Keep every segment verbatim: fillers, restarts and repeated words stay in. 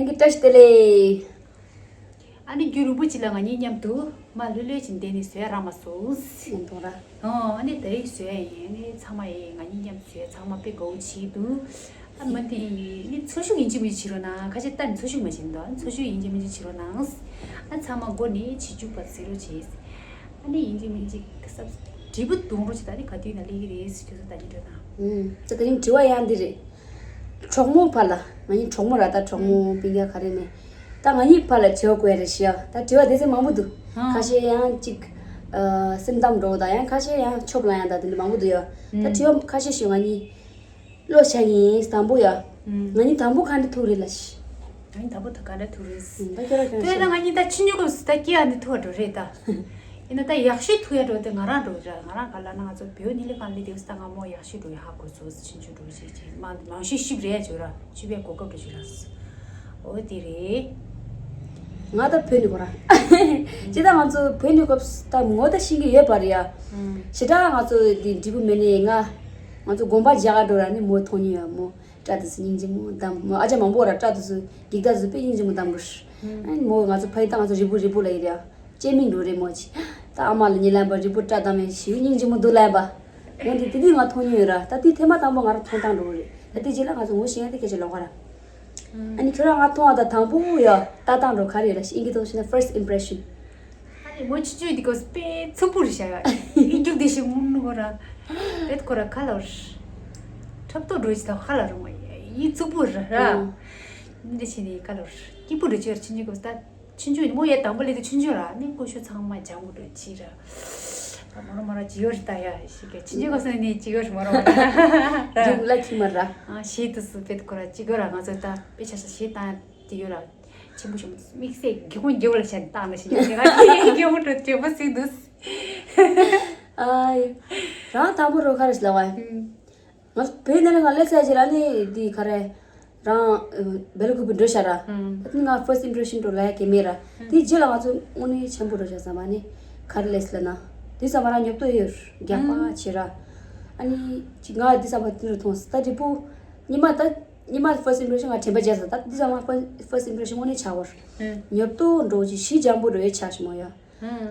བཀྲ་ཤིས་བདེ་ལེགས། ཨ་ནི་རྒྱུན་རིང་པོ་ཅིག་ལ་ང་གཉིས་མཉམ་དུ་མར་ལྷོད་ལྷོད་ཅིག་བསྡད་ནས་བཟོ་ཡ་རག་མ་སོང་། ཡིན་དང་ར། ཨོ་ཨ་ནི་དེ་རིང་བཟོ་ཡ་ཡིན། ཨ་ནི་ཚང་མ་ཡིས་ང་གཉིས་མཉམ་དུ་བཟོ་ཡ་ཚང་མ་དཔེ་དགའ་བོ་བྱེད་འདུག་ཨ་མ་དེ་ནི་འཚོ་བཞུགས་ཡིན་གཅིག་མིན་གཅིག་བྱེད་རོགས་གནང་། ཁ་ཤས་ལྟ་ནི་འཚོ་བཞུགས་མ་བྱེད་འདུག་འཚོ་བཞུགས་ཡིན་གཅིག་མིན་གཅིག་བྱེད་རོགས་གནང་། ཨ་ཚང་མ་མགོ་ནས་ཕྱི་རྒྱུག་པ་ཟེར་རོགས་བྱེད། ཨ་ནི་ཡིན་གཅིག་མིན་གཅིག་ས་དྲིལ་བུ་རྡུང་རོགས་བྱེད། ད་ནི་ག་དུས་ན་སླེབས་ཀྱི་རེད་ཟེར་ཁྱོད་ཚོ་ལྟ་གི་འགྲོ་དང་། ཨུམ། ད་དེ་རིང་དྲི་བ་ཡང་འདི་རེད། གྲོགས་མོ་ཕར་ལ། ང་གཉིས་གྲོགས་མོ་ར། ད་གྲོགས་མོ་སྤུན་ཀྱག་ག་རེ་ནས། ད་ང་གཉིས་ཕར་ལ་དྲི་བ་བཀོད་ཡ་རེད་ཤི་ཡ། ད་དྲི་བ་སྡེ་ཚན་མང་པོ་འདུག་ཨང་། ཁ་ཤས་ཡང་གཅིག་ཨ། སེམས་གཏམ་འདྲ་བོ་དང་། ཡང་ཁ་ཤས་ཡང་ཆོབ་ལ་ཡང་ད་དེ་འདྲ་མང་པོ་འདུག་ཡ། ད་ཨང་། དྲི་བ་ཁ་ཤས་ཤིག་ང་གཉིས་བློ་ཆགས་ཡིན། དང་པོ་ཡ། ཨང་། ང་གཉིས་དང་པོ་ག་འདྲ་ཐུག་རེད་ལ་ཤི། ང་གཉིས་དང་པོ་ཐུག་ག་འདྲ་ཐུག་རེད། ཨང་། ད་ཁྱོད་ར་ཁྱོད་དེ་ན་ཤི། ང་གཉིས་ད་ཆུང་ཆུང་སྐབས་སུ་ད་སྐྱེ་ཡ་འདི་ཐུག་བ་འགྲོ་རེད་ད། ཡིན་ན་ད་ཡག་ཤོས་ཐུག་ཡ་འགྲོ་དེ་ང་རང་འགྲོ་ར། ང་རང་ག་ལ་ན་ང་ཚོ་བོད་ནི་ལི་གང་ལི་དེ་སུ་ད་ང་མོ་ཡག་ཤོས་འགྲོ་ཡ་ཧ་གོ་ཚོ་ཆུང་ཆུང་འགྲོ་ཞིག་ཅིག་མ་མང་ཤོས་ཤིབ་རེད་བརྗོད་ར། ཤིབ་ཡ་གོ་སྐབས་འགྲོ་ཞིག་ར། འོ་དེ་རེད། ང་ད་བོད་ནི་གོ་ར། ཅི་ད་ང་ཚོ་བོད་ནི་གོ་ད་ངོ་ད་ཤེས་ཀྱི་ཡོད་པ་རེད་ཡ། ཞེ་དྲག་ང་ཚོ་དེ་འབྲས་བུ་མེད་ནས་ང་ང་ཚོ་དགོན་པ་རྒྱ་གར་འགྲོ་ར་ནི་མོ་མཐོང་ཉིན་ཡ་མོ། སྐྲ་དེ་ཚོ་སྙིང་རྗེ་མོ་དང་། མོ་ཨ་ཅག་མང་པོ་ར་སྐྲ་དེ་ཚོ་འགྱིག་ད་ཚོ་དཔེ་སྙིང་རྗེ་མོ་དང་པོ་རེད། ཨ་ནི་མོ་ང་ཚོ་ཕ་ཡི་ད་ང་ཚོ་རི་བོ་རི་བོ་ལ་ཡིན་རེད་ཡ། ཅེ་མིང་འགྲོ་རེད་མོ་ཆེ། ད་ཨ་མ་ལ་ཉི་ལན་པ་རི་བོ་སྐྲ་དང་མེ་ཞིའུ་སྙིང་རྗེ་མོ་འདུག་ལན་པ། འོན་ཏེ་དེ་དུས་ང་མཐོང་མྱོང་ཡོད་ར། ད་དེ་ཐེངས་མ་དང་པོ་ང་རང་མཐོང་སྟངས་འགྲོ་གི་རེད། ད་དེ་རྗེས་ལ་ང་ཚོ་ངོ་ཤེས་ཡ་དེ་སྐད་ཆ་ལོག་ག་ར། ཨ་ནི་ཁྱོད་རང་ང་མཐོང་བ་ད་དང་པོ་ཡ་ལྟ་སྟངས་འགྲོ་ག་རེ་ཡོད་ལ་ཤི་ཨིན་གི་ཐོག་ཤི་ན་first impression། ཨ་ནི་མོ་ཆུ་ཆུ་དེ་གོ་དཔེ་ཚུགས་པོ་རེད་ཤག་ཡ། ཨི་རྒྱུག་དེ་ཞིག་མུན་ནུ་གོ་ར། བེད་ཁོ་ར་ཁ་ལོར། ཁྲབ་ཏོ་འགྲོ་ཞིག་ད་ཁ་ལ་རུང་བ་ཡི་ཚུགས་པོ་ར་ར། ཨ་ནི་འདི་ཕྱི་ནས་ཁ་ལོར་སྐྱིད་པོ་འགྲོ་ཆུ་ཆུ་ཆུ་གོ་ད། ཆུང་ཆུང་ངོ་ཡ་དང་པོ་ལས་དེ་ཆུང་ཆུང་ར་ནི་ཀུ་ཤུ་ཚང་མ་ལྗང་གུ་འགྲོ་ཅི་ར། མོ་རོ་མོ་རོ་ཅི་ཡོད་རེད་ད་ཡ་ཞིག་གི་ཆུང་ཆུང་གོ་སོང་ནི་ཅི་ཡོད་རེད་མོ་རོ་མོ་རོ། རྒྱུག་ལ་ཁྱི་མ་ར། ཨ་ཤེས་དུ་སུ་པེད་ཁོ་ར་ཅི་གོ་ར་ང་ཚོ་ད་པེ་ཆ་ས་ཤེས་ད་ཅི་ཡོད་ར། ཆེན་པོ་ཞིག་དམིགས་བསལ་སྒེའུ་ཁུང་རྒྱབ་ལ་བྱས་ནས་བཏང་ན་ཞིག་ཡོད་ར་སྒེའུ་ཁུང་དྲོད་དྲོད་པོ་སིག་འདུག་ཨ་ཡི། རང་དང་པོ་རོ་ཁ་རེ་ཞིག་ལ་བ། ང་བོད་ནང་ལ་ང་སླེབས་ཚར་རྗེས་ལ་ནི་འདི་ག་རེ། རང་བེ་ལ་ཀུ་པི་འགྲོ་ཤ་ར། ད་ནི་ང་first impression་འགྲོ་ལ་ཡ་གེ་མེད་ར། དེ་རྗེས་ལ་ང་ཚོ་དངོས་གནས་ཆེན་པོ་འགྲོ་ཤ་བསམ་པ་ནི་ག་རེ་ལས་ལ་ན། དེ་བསམ་པ་རང་ཉོབ་ཏོ་ཡོད་རྒྱག་པ་བྱེད་ར། ཨ་ནི་ཅི་ང་དེ་བསམ་པ་དེ་རུ་མཐོང་ད་འབྲས་བུ། ཉི་མ་ད་ཉི་མ་first impression ང་དྲན་པ་བརྗེད་ས་ད་དེ་བསམ་པ་first impression དངོས་གནས་ཆགས་པར། ཉོབ་ཏོ་འགྲོ་ཅི་ཤི་ལྗང་པོ་འགྲོ་ཡོད་ཆགས་ཤི་མོ་ཡ།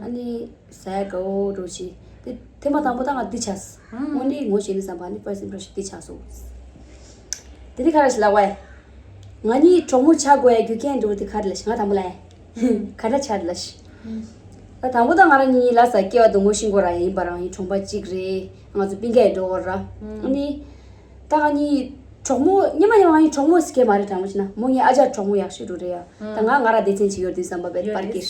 ཨ་ནི་ཟས་དགའ་བོ་འགྲོ་ཅི། དེ་ཐེངས་མ་དང་པོ་ད་ང་འདི་ཆགས། དངོས་གནས་ངོ་ཤེས་ནི་བསམ་པ་ནི་first impression འདི་ཆགས་སོང་། དེ་ནི་ག་རེ་ཞིག་ལབ་བས། ང་གཉིས་གྲོགས་མོ་ཆགས་དགོས་ཡ་རྒྱུ་རྐྱེན་འགྲོ་དེ་ག་རེ་ལ་ཞིག་ང་དང་པོ་ལ་ཡ། ག་འདྲ་ཆགས་ལ་ཞིག་ད་དང་པོ་ད་ང་རང་གཉིས་ལ་ས་སྐྱེ་བ་དུ་ངོ་ཤེས་དགོས་ར་ཡིན་པ་རང་ཡིན་གྲོང་པ་གཅིག་རེད། ང་ཚོ་སྤུན་ཀྱག་འགྲོ་བར་ར། ཨ་ནི། ད་ང་གཉིས་གྲོགས་མོ་ཉི་མ་ཉི་མ་ང་གཉིས་གྲོགས་མོ་ཟེར་མཁན་མ་རེད་དྲང་མོ་བྱས་ན་མོ་ངའི་ཨ་ཅག་གྲོགས་མོ་ཡག་ཤོས་འགྲོ་རེད་ཡ། ད་ང་ང་ར་སྡེ་ཚན་ཅིག་ཡོད་དུས་བསམ་པ་བེད་པར་ཀིར།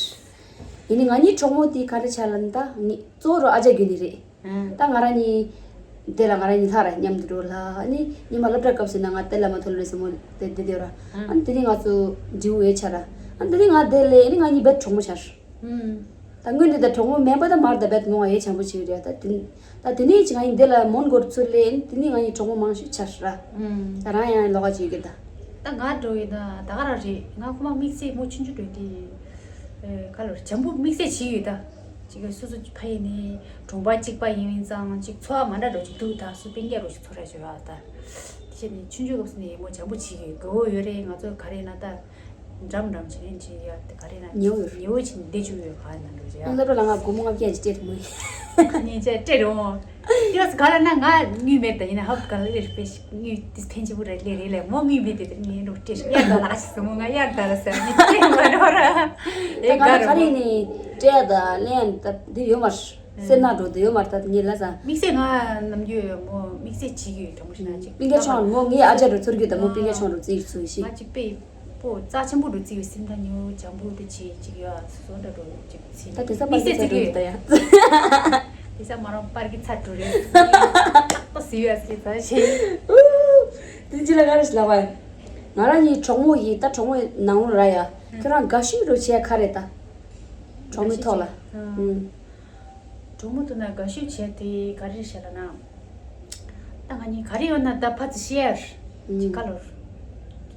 ཡིན་ནི་ང་གཉིས་གྲོགས་མོ་དེ་ག་འདྲ་ཆགས་ལ་ནི་ད་ངས་གཙོ་བོ་རུ་ཨ་ཅག་རྒྱུད་ནི་རེད། ད་ང་རང་གཉིས་དེ་ལ་ང་རང་གཉིས་ལྷ་ར་མཉམ་དུ་འགྲོ་ལ་ཨ་ནི་ཉི་མ་སློབ་གྲྭ་སྐབས་སུ་ན་ང་དེ་ལ་མ་ཐོ་ལོ་སེ་མོ་དེ་དེ་དེ་ར། ཨ་ནི་དེ་ནི་ང་ཚོ་འབྲི་བོ་ཡོད་ཆ་ར། ཨ་ནི་དེ་ནི་ང་དེ་ལས་ཨ་ནི་ང་གཉིས་བེད་གྲོགས་མོ་ཆར། ད་སྔོན་དེ་ད་གྲོགས་མོ་མེད་པ་ད་མར་ད་བེད་མོ་ང་ཡོད་ཆ་པོ་ཆེ་རེད་ད་དེ། ད་དེ་ནས་ཅི་ང་ཡིན་འདི་ལ་མོན་གོར་ཚུར་ལེན་དེ་ནས་ང་ཡིན་གྲོགས་མོ་མང་ཤོས་ཆར་ར། ད་རང་ཡང་ལོག་ག་ཅིག་གི་ད། ད་ང་འགྲོ་ཡིན་ད་ད་ག་རང་རེད་ང་ཁོ་མ་དམིགས་བསལ་མོ་ཆུང་ཆུང་འགྲོ་དེ། ཁ་ལོར་བྱམས་པོ་དམིགས་བསལ་བྱེད་ཡོད་ད། ཅིག་ག་སོ་སོ་ཕ་ཡིན་ནི་གྲོང་པ་གཅིག་པ་ཡིན་ཡིན་ཙང་ཅིག་འཚོ་བ་མ་འདྲ་འགྲོ་ཅིག་འདུག་ད་སུ་སྤུན་ཀྱག་འགྲོ་ཅིག་འཚོ་ར་བྱོས་ཨ་ད། དེ་བྱས་ནས་ཆུང་ཆུང་སྐབས་སུ་ནས་མོ་བྱམས་པོ་བྱེད་ཡོད་དགའ་བོ་ཡོད་རེད་ང་ཚོ་ག་རེ་ན་ད། འགྲམ་འགྲམ་བྱེད་རིན་བྱེད་ཡ་དེ་ག་རེ་ན་ཉེ་བོ་ཡོད། ཉེ་བོ་ཆེ་ནི་བདེ་བཅུག་ཡོད་ག་ན་འགྲོ་རེད་ཨ། སློབ་གྲྭ་ལ་ང་སྒོར་མོ་ལྔ་བརྒྱ་ཅིག་སྤྲད་ཐུབ་མོད། ཉིན་བྱས་སྤྲད་རོང་། དེ་ར་ག་ལ་ན་ང་དངུལ་མེད་ད་ཡིན་ན་ཧབ་ག་ལ་ལེར་དཔེ་ཞིག་དངུལ་དེ་ཕན་ཆེ་བོ་རེད་ལེ་རེད་ལེ་མོ་དངུལ་མེད་དེ་དེ་ངས་འགྲོ་སྤྲད་ཤིག་གཡར་ད་ལ་ཞིག་སོ་མོ་ང་གཡར་ད་ལ་ཟེར་ངས་སྤྲད་མ་རོགས་ར། ཨེ་ད་ག་ག་ལ་རེད་ག་མོ། རེ་ནས་སྤྲད་ད་ལན་ད་འདི་ཡོད་མ་རེད། སེམས་ནང་འགྲོ་འདི་ཡོད་མ་རེད་ད་ངས་ལ་ཟ། དམིགས་བསལ་ང་ནམ་རྒྱུན་མོ་དམིགས་བསལ་བྱེད་ཀྱི་ཡོད་དྲང་མོ་ཞིག་ན་ཅིག་སྤུན་ཀྱག་ཆུང་མོ་ངའི་ཨ་ཅག་འགྲོ་ཚུར་རྒྱུ་ད་མོ་སྤུན་ཀྱག་ཆུང་འགྲོ་རྩིས་ཚུལ་ཞིག་ང་ཅིག་པེ། པོ་རྩ་ཆེན་པོ་རུ་བརྩི་བའི་སེམས་ཐག་ཉེ་བོ་འཇམ་པོ་དེ་བྱེད་ཅིག་ཡོད་སོ་འདྲ་འགྲོ་ཅིག་བྱེད་ད་དེ་ས་པ་དམིགས་བསལ་དེ་ས་བརྩི་གི་ཡོད་ད་ཡ། དེ་ས་མ་རང་པར་གི་ཚ་འགྲོ་རེད། ཏོ་སི་ཡོད་སི་ཚ་ཞེ། དེ་ཅི་ལ་ག་རེ་ཞིག་ལབ་པ། ང་རང་གཉིས་གྲོགས་མོ་ཡིན་ད་གྲོགས་མོ་ནང་ལོགས་ར་ཡ། ཁྱོད་རང་དགའ་ཤོས་རུ་བྱས་ཁ་རེད་ད། གྲོགས་མོའི་ཐོག་ལ། ཨུམ། གྲོགས་མོ་དུ་ན་དགའ་ཤོས་བྱས་དེ་ག་རེ་བྱས་ལ་ན། ད་ང་གཉིས་ག་རེ་ཡོད་ན་ད་ཕ་ཚི་བཤད་ཡར། ཅི་ཀ་ལོར།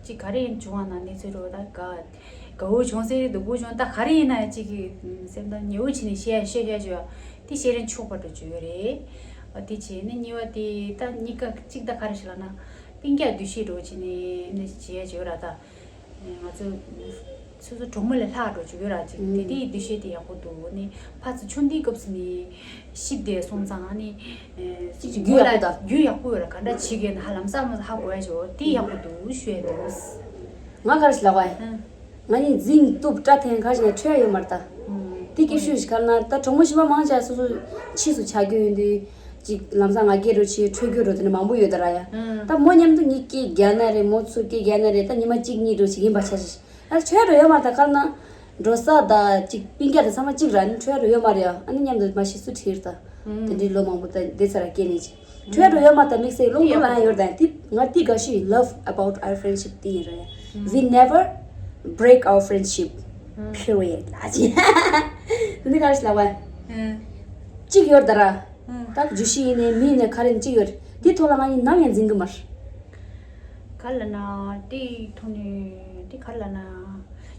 ཅི་ག་རེ་ཡིན་བྱུང་བ་ན་གནས་ཚུལ་རོ་ད་ག་དགའ་བོ་བྱུང་སེ་སྡུག་པོ་བྱུང་ད་ག་རེ་ཡིན་ན་ཅིག་གི་སེམས་ཐག་ཉེ་བོ་བྱས་ནས་བཤད་བཤད་བཤད་བྱོས་དེ་བཤད་རན་ཆོག་པ་འགྲོ་བྱོས་རེད། ཨ་དེ་བྱས་ནས་གཉིས་པ་དེ་ད་གཉིས་ཀ་གཅིག་ད་ག་རེ་བྱས་ལ་ན་སྤུན་ཀྱག་འདུ་ཤེས་འགྲོ་བྱས་ནས་ནས་བྱས་བྱོས་ར་ད། ང་ཚོ་སོ་སོ་གྲོགས་མོ་ལས་ལྷག་འགྲོ་བཅུག་ཡོད་ར། ཅིག་དེ་དེའི་འདུ་ཤེས་དེ་ཡག་པོ་འདུག་ནི་ཕར་ཚུར་ཆུང་དུས་སྐབས་སུ་ནི་ཤིབ་དེ་སོང་ཙང་ནི་ཅིག་ཅིག་རྒྱུས་ཡག་པོ་དང་རྒྱུས་ཡག་པོ་ཡོད་ར། ག་འདྲ་བྱེད་དགོས་ན་ཧ་ལམ་སང་ཧ་གོ་ཡ་ཞོ་དེ་ཡག་པོ་འདུག་ཞུ་ཡ་འདུག་ང་ག་རེ་ལབ་བ་ཡིན། ང་ནི་འཛིང་གཏུབ་སྐྲ་འཐེན་ཁ་ཞིག་ནས་འཕྲོད་ཡོད་མ་རེད་ད། དེ་སྐྱིད་ཤོས་ཤིག་ག་རེ་ན་ད་གྲོགས་མོ་གཞན་པ་མང་ཆེ་སོ་སོ་ཕྱིས་སུ་ཆགས་རྒྱུ་ཡོད་དུས་ཅིག་ལམ་སང་ང་སྐྱེས་འགྲོ་ཆེ་འཕྲོད་རྒྱུ་འགྲོ་དེ་ནི་མང་པོ་ཡོད་ད་ར་ཡ། ད་མོ་མཉམ་དུ་ངའི་སྐད་རྒྱག་ན་རེད། མོ་ཚོ་སྐད་རྒྱག་ན་རེད། ད་ཉི་མ་གཅིག་གཉིས་འགྲོ་ཞིག་ཡིན་པ་ཆ་ཞིག་ཨ་འཕྲོད་འགྲོ་ཡོད་མ་རེད་ད། ག་རེ་ན་འགྲོ་ས་ད་ཅིག་སྤུན་ཀྱག་དང་ཚང་མ་གཅིག་ར་ནི་འཕྲོད་འགྲོ་ཡོད་མ་རེད་ཡ། ཨ་ནི་མཉམ་དུ་མ་ཤི་སུ་ཁྲིར་ད། དེ་འདྲའི་ལོ་མང་པོ་ད་བསྡད་ཚར་ར་སྐྱེས་ནས་ཅིག་འཕྲོད་འགྲོ་ཡོད་མ་རེད་ད། དམིགས་བསལ་རླུང་འགྲོ་ལ་ཡང་ཡོད་རེད་ད། དེ་ང་དེ་དགའ་ཤོས་love about our friendship དེ་ཡིན་རེད། We never break our friendship. Period. ལ་ཅི་དེ་འདི་ག་རེ་ལབ་བ། གཅིག་ཡོད་ད་ར། ད་བརྗོད་གཞི་ཡིན་ནའི་མི་ཡིན་ནའི་ག་རེ་ཡིན་གཅིག་ཡོད་རེད། དེ་ཐོག་ལ་ང་ཡིན་ནམ་ཡང་འཛིན་གི་མ་རེད། ག་ལ་ན་དེ་ཐོག་ནས་དེ་ག་ལ་ན་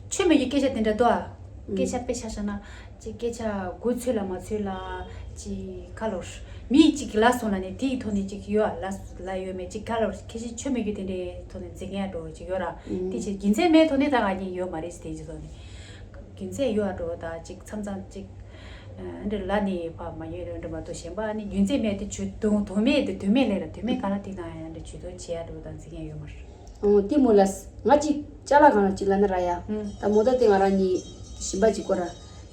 ཆོས་མེད་ཀྱི་སྐད་ཆ་དེ་འདྲ་འདུག་ཨ། སྐད་ཆ་དཔེ་ཆ་བཞག་ན་ཅིག་སྐད་ཆ་གོ་ཚོད་ལ་མ་ཚོད་ལ་ཅིག་ཁ་ལོར་མི་ཅིག་ལ་སོང་ལ་ནས་དེའི་ཐོག་ནས་ཅིག་ཡོད་ཨ། ལ་ལ་ཡོད་མེད་ཅིག་ཁ་ལོར་ཁྱེད་ཅིག་ཆོས་མེད་རྒྱུ་དེ་འདྲའི་ཐོག་ནས་འཛིང་ཡ་འགྲོ་ཅིག་ཡོད་ར། དེ་ཅིག་རྒྱུ་མཚན་མེད་ཐོག་ནས་ད་ང་གཉིས་ཡོད་མ་རེད་ཟེར་དེ་ཅིག་ཐོག་ནས་རྒྱུ་མཚན་ཡོད་ཨ་འགྲོ་ད་ཅིག་མཚམས་མཚམས་ཅིག་འདི་ལ་ནི་ཕ་མ་ཡོད་རེད་འདྲ་མ་གཏོགས་གཞན་པ་ནི་རྒྱུ་མཚན་མེད་དེ་ཇུས་གཏོང་དོན་མེད་དེ་དོན་མེད་ལས་ར་དོན་མེད་ག་ལ་དེ་དང་ཡང་འདྲ་ཇུས་གཏོང་བྱེད་ཡ་འགྲོ་ད་འཛིང་ཡ་ཡོད་མ་རེད། ཨོ་དེ་མོ་ལ། ང་ཅིག་ཅ་ལག་སྒང་ལ་ཅིག་ལབ་ན་ར་ཡ། ད་མོ་ད་དེ་ང་རང་གཉིས་ཞིམ་པ་ཅིག་གོ་ར།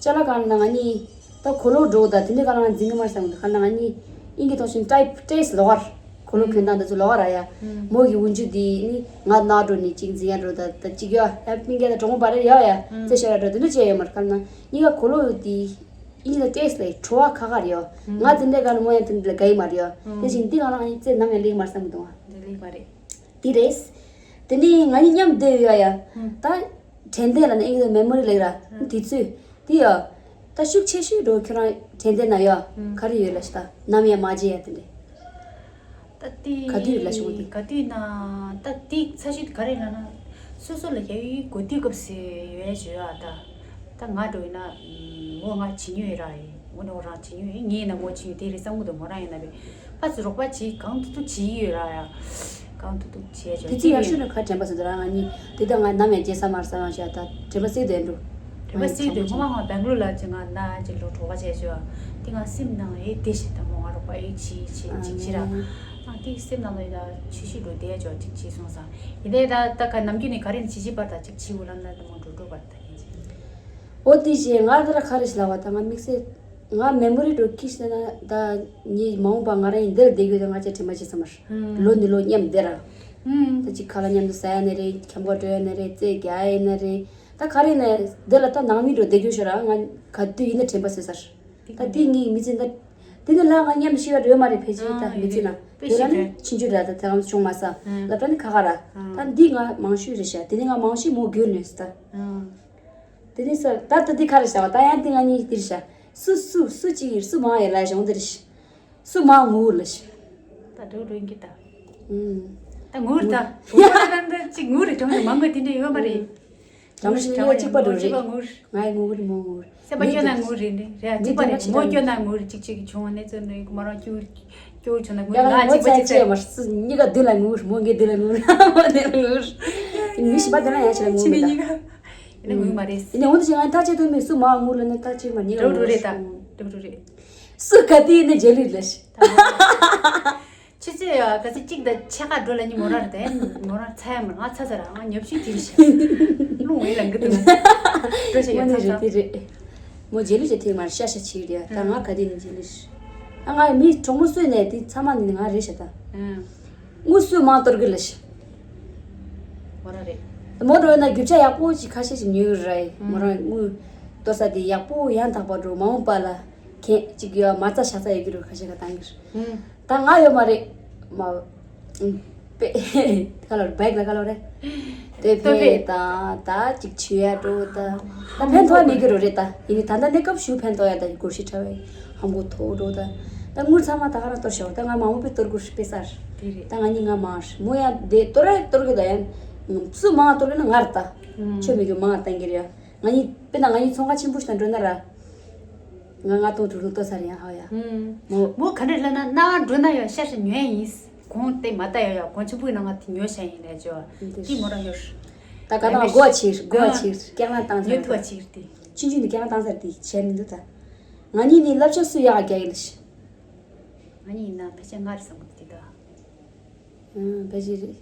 ཅ་ལག་སྒང་ལ་ང་གཉིས་ད་གོ་ལོག་འགྲོ་ད་དེ་འདྲ་ག་ལ་ང་འཛིང་གི་མ་རེད་བསམ་གི་འདུག་ག་ལ་ང་གཉིས་ཨིན་གི་ཐོག་ཤིན་ཊའིབ་ཊེས་ལོག་གར། གོ་ལོག་གྱོན་སྟངས་འདི་ཚོ་ལོག་གར་ཡ། མོ་གི་འོན་ཆུ་དེ་ནི་ང་ནག་འགྲོ་ནི་ཅིག་འཛིང་ཡ་འགྲོ་ད་ད་ཅིག་ཡ་ཡ་སྤུན་ཀྱག་ད་གྲོགས་མོ་བར་ཡ་ཡ་རྩེ་ཤ་ར་འགྲོ་དེ་འདྲ་བྱས་ཡོད་མ་རེད། ག་ལ་ང་གཉིས་ཀ་གོ་ལོག་དེ་ཨིན་གི་ཐོག་ཊེས་ལ་བྲོ་བ་ཁ་ཁ་རེད་ཡ། ང་དེ་འདྲ་ག་ལ་མོ་ཡ་དེ་འདྲ་ལ་དགའ་ཡི་མ་རེད་ཡ། དེ་བཞིན་འདི་ང་རང་གཉིས་རྩེ་ནམ་ཡང་ལེགས་མ་རེད་བསམ་གི་འདུག་ཨ། འདི་ལེགས་མ་རེད། དེ་རེད། དེ་ནས་ང་གཉིས་མཉམ་བསྡད་ཡོད་ཡ། ད་དྲན་རྟེན་ལ་ནི་ཨིན་གི་མེ་མོ་རི་ལེགས་ར། དུས་ཚོད་དེ་ཡ། ད་ཤུགས་ཆེ་ཤོས་འགྲོ་ཁྱོད་རང་དྲན་རྟེན་ན་ཡ། ག་རེ་ཡོད་ལ་ཤི་ད་ནམ་ཡང་མ་བརྗེད་ཡ་དེ་འདྲས། ད་དེ་ག་དུས་ལ་ཤི་བ་དེ། ག་དུས་ན་ད་དེ་ཚ་ཤུད་ག་རེ་ལ་ན་སོ་སོ་ལ་ཡ་ཡུལ་གོ་དུས་སྐབས་སུ་ཡོད་ཡ་བྱོས་ཡ་ད། ད་ང་འགྲོ་ཡིན་ན་མོ་ང་བྱིན་ཡོད་ར་ཡིན། འོ་ན་འོ་རང་བྱིན་ཡོད་ཡིན། ངས་ན་མོ་བྱིན་ཡོད་དེ་རེད་བསམ་གི་འདུག་མོ་རང་ཡིན་ན་བས། ཕར་ཚུར་རོགས་པ་བྱེད་གང་ཐུབ་ཐུབ་བྱེད་ཀྱི་ཡོད་ར་ཡ། གང་ཐུབ་ཐུབ་བྱེད་ཆོག་དེ་ཚེ་ཡག་ཤོས་ནི་ག་དྲན་པ་ཟེར་དུས་ར་ང་གཉིས་དེ་ལྟར་ང་ནམ་ཡང་བརྗེད་ས་མ་རེད་བསམ་ཡང་ཞུ་ཡ་ད་དྲན་པ་གསོས་དེ་འགྲོ། དྲན་པ་གསོས་དེ་ངོ་མ་ང་བེང་ལོར་ལ་ཅིག་ང་ན་ཅིག་ལོ་གྲོགས་པ་བྱས་ཆོག་དེ་ང་སེམས་ནང་ཨེ་དེ་ཞིག་ད་མོ་ང་རོགས་པ་ཨེ་བྱེད་བྱེད་ཅིག་བྱེད་ར། ང་དེ་སེམས་ནང་ལ་ཡ་ཆེ་ཤོས་འགྲོ་བསྡད་ཆོག་ཅིག་བྱེད་སོང་ཙང་ཡིན་དེ་ད་ད་ག་ནམ་རྒྱུན་ནས་ག་རེ་ནས་བྱེད་བྱེད་པར་ད་ཅིག་བྱེད་འུ་ལམ་ན་ད་མོ་འགྲོ་འགྲོ་བར་ད་ཡིན་ཅིག་འོ་དེ་བཞིན་ང་ལ་ཁ་རེ་ཞིག་ལབ་པ་དང་ང་དམིགས་བསལ་ང་མེ་མོ་རི་འགྲོ་ཁྱི་ཟེར་ན་ད་ངའི་མ་འོངས་པ་ང་རང་ཡིན་འདིར་བསྡད་དགོས་ད་ང་ཅག་དྲན་པ་བྱེད་ས་མར་ལོ་འདི་ལོ་མཉམ་བསྡད་ར། ད་ཅིག་ཁ་ལག་མཉམ་དུ་ཟ་ཡ་ནི་རེད། ཁྱམས་ཁ་འགྲོ་ཡ་ནི་རེད། རྩེད་རྒྱག་ཡ་ཡིན་ནི་རེད། ད་ག་རེ་ནས་འདི་ལ་ད་ནང་མི་འགྲོ་བསྡད་དགོས་ཤོ་ར་ང་ག་དུས་ཡིན་ན་དྲན་པ་གསོས་ཚར། ད་དེ་ངའི་མི་ཚེ་ད་དེ་ནི་ལ་ང་མཉམ་ཤི་བ་འགྲོ་མ་རེད་ཕལ་ཆེར་ད་མི་ཚེ་ན་དེ་ར་ནི་ཕྱིན་ཆུ་ར་ད་དེ་ང་བྱུང་མ་ས་ལབ་ད་ནི་ཁ་ཁ་ར། ད་འདི་ང་མང་ཤོས་རེད་ཤ། དེ་ནི་ང་མང་ཤོས་མོ་རྒྱུ་ནས་ད། དེ་ནས་ས་ད་ལྟ་འདི་ག་རེ་བྱ་བ་ད་ཡང་འདི་ང་གཉིས་འདིར་བྱ། སུ་སུ་སུ་གཅིག་ཡིན་སུ་མང་ཡིན་ལ་གཞུང་འདིར་ཤི། སུ་མང་ངུ་ལ་ཤི། ད་འགྲོ་འགྲོ་ཡིན་གི་ད། ཨུམ། ད་ངུར་ད། ངུར་ད་ད་ཅིག་ངུར་རེ་གྲོང་དུ་མང་གོ་དེ་འདྲ་ཡོད་མ་རེད། གྲོང་ཞིག་ངུ་གཅིག་པ་འགྲོ་རེད། ངུར། ང་ཡི་ངུ་གི་རེད་མོ་ངུར། སེམས་པ་སྐྱོ་ན་ངུར་རེད་འདྲ་རེད་གཅིག་པ་རེད་མོ་སྐྱོ་ན་ངུར་གཅིག་གཅིག་བྱུང་བ་ནས་ཚོ་ནས་མ་རང་སྐྱུར་སྐྱུར་བྱུང་ན་ངུར་ང་གཅིག་པ་གཅིག་ཚེ་མར་སུ་གཉིས་ཀ་འདི་ལ་ངུར་མོ་ངའི་འདི་ལ་ངུར་མོ་འདི་ལ་ངུར། ངུ་ཞིག་པ་འདི་ལ་ཡང་ཞིག་ལ་ངུར་མི་ད། ཡིན་ན་ངུས་མ་རེད། ཡིན་ན་འོ་འདི་བྱས་ང་ཐག་ཆོད་དོན་མེད་སུ་མང་ངུ་ལ་ནི་ཐག་ཆོད་མ་ཉེ་ག་འགྲོ་འགྲོ་རེད་ད། འགྲོ་འགྲོ་རེད། སུ་ག་དུས་ཡིན་ན་རྗེས་ལུས་ལ་ཤི། ཆུ་ཚོད་ཡ་ག་ཚོད་གཅིག་དང་ཕྱེད་ཀ་འགྲོ་ལ་ཉི་མོ་རང་རེད་ད། མོ་རང་ཚ་ཡ་མ་ང་ཚ་ཚ་ར་ང་ཉབ་ཤུལ་དེ་རེད་ཤག་རླུང་འོད་ལ་འགི་འདུག་འགྲོ་ཞིག་ཡོད་ཚ་ཚ། དེ་རེད། མོ་རྗེས་ལུས་བྱེད་ཐེངས་མར་ཤ་ཤ་ཆེ་རེད་ད་ང་ག་དུས་ཡིན་རྗེས་ལུས་ཤི། ཨ་ང་མི་གྲོགས་མོ་སུ་ནས་དེ་ཚང་མ་ནི་ང་རེད་ཤག་ད། དངུལ་སུས་མང་གཏོར་གི་ལ་ཤི། མོ་རང་རེད། མོ་འགྲོ་ན་རྒྱུ་ཆ་ཡག་པོ་ཅིག་ཁ་ཤས་ཤིག་ཉོས་རེད། མོ་རང་དངུལ་གཏོར་ས་དེ་ཡག་པོ་ཡང་དག་པ་འགྲོ་མ་འོངས་པ་ལ་གན་ཅིག་ཡོད་མ་རྩ་ཤ་ཚ་ཡོད་ཀྱི་རེད་ཁ་ཤས་ཀ་བཏང་གི་རེད། ད་ང་ཡོད་མ་རེད། མ་པེ་ག་ལ་རེད་བེག་ལ་ག་ལ་རེད། དེ་ཕེ་ད་ད་ཅིག་ཆུ་ཡ་འགྲོ་ད་ད་ཕན་ཐོགས་མེད་ཀྱི་རོ་རེད་ད་ཡིན་ནི་ད་ད་གནས་སྐབས་ཞུ་ཕན་ཐོགས་ཡ་ད་སྒོར་ཤི་ཁྲ་བའི་ཧམ་གོ་ཐོག་འགྲོ་ད་ད་དངུལ་ཚང་མ་ད་ག་རང་གཏོར་ཤོག་ད་ང་མ་འོངས་པའི་གཏོར་དགོས་པེ་སར། དེ་རེད། ད་ང་གཉིས་ང་མང་ཧྲི་མོ་ཡང་དེ་གཏོར་ར་གཏོར་གི་ད་ཡང་། སུ་མང་གཏོར་གི་ན་ངར་ད། ཆོས་མི་རྒྱུ་མང་བཏང་གི་རེད་ཡ། ང་གཉིས་དཔེར་ན་ང་གཉིས་ཚོང་ཁང་ཆེན་པོ་ཞིག་དང་འགྲོ་ན་ར། ང་ང་སྟོང་དྲུག་སྟོང་གཏོར་ས་རེད་ཡ་ཧ་ཡ། མོ། མོ་ག་འདྲ་ལབ་ན་རྣ་བ་འགྲོ་ན་ཡང་ཤ་ཤ་ཉོ་ཡ་ཡིན། གོང་དེ་མ་ལྟ་ཡ་ཡ་གོང་ཆེན་པོའི་ནང་ང་དེ་ཉོ་ཤ་ཡིན་ལས་ཅོ། དེ་མོ་ར་ཡོད། ད་ག་ནང་གོ་ཕྱིར་གོ་ཕྱིར་སྐྱག་ལང་བཏང་ཚར། ཉོ་ཐུབ་ཕྱིར་ཏེ། ཆུང་ཆུང་དུ་སྐྱག་ལང་བཏང་ཚར་ཏེ་བྱས་མི་འདུག་ད། ང་གཉིས་ནི་བསླབ་བྱ་སུ་ཡག་རྒྱག་ཡིན་ལ་ཤི། ང་གཉིས་ཡིན་ན་ཕལ་ཆེར་ང་རེད་བསམ་གི་འདུག་ད། ཨང་ཕལ་ཆེར་རེད།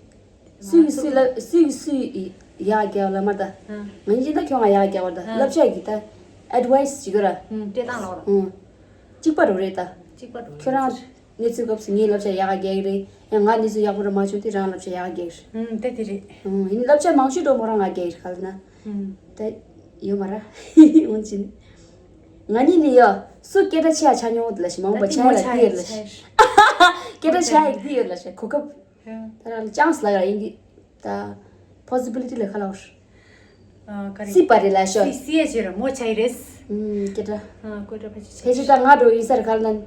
སུས་སུས་ལ་སུས་སུས་ཡག་རྒྱག་ལ་མ་ད། ང་གཉིས་ད་ཁྱོད་ང་ཡག་རྒྱག་བར་ད་བསླབ་བྱ་གི་ད་ཨེ་ཌི་ཝའི་སི་ཞིག་ཡོད་ར། སྤྲད་སྟངས་ལོག་ར། གཅིག་པ་རུ་རེད་ད། གཅིག་པ་རུ་ཁྱོད་རང་། གནས་ཚུལ་སྐབས་སུ་ངའི་བསླབ་བྱ་ཡག་ག་རྒྱག་གི་རེད། ཡང་ང་གནས་ཚུལ་ཡག་པོ་ར་མ་བྱུང་དུས་རང་བསླབ་བྱ་ཡག་ག་རྒྱག་གི་རེད། ཨུམ་དེ་དེ་རེད། ཨུམ་ཡིན་བསླབ་བྱ་མང་ཤོས་འགྲོ་མོ་རང་ང་རྒྱག་གི་རེད་ག་ལ་ན། ཨུམ་ད་ཡོད་མ་ར། འོན་ཅིན། ང་གཉིས་ནི་ཡོ་སུ་སྐད་སྒྲ་ཆེ་ཡ་ཆ་མྱོང་དེ་ལ་ཞིག་མང་པོ་ཆ་ཡ་ལ་དེ་ཡོད་ལ་ཞིག་སྐད་སྒྲ་ཆེ་ཡ་དེ་ཡོད་ལ་ཞིག་གོ་སྐབས། ད་རང་ལ་ཅང་སི་ལ་ཡ་ཡིན་གི་ད་possibility་ལ་ཁ་ལ་བར། ཨ་ག་རེ། སྲིད་པ་རེད་ལ་ཤོད། སྲིད་སྲིད་ཡ་ཅིག་ར་མོ་ཆ་ཡི་རེད། ཨུམ་སྐད་སྒྲ། ཨ་སྐད་སྒྲ་ཕལ་ཆེར་ཆ་ཕལ་ཆེར་ད་ང་འགྲོ་ཡིན་སར་ག་ལ་ན།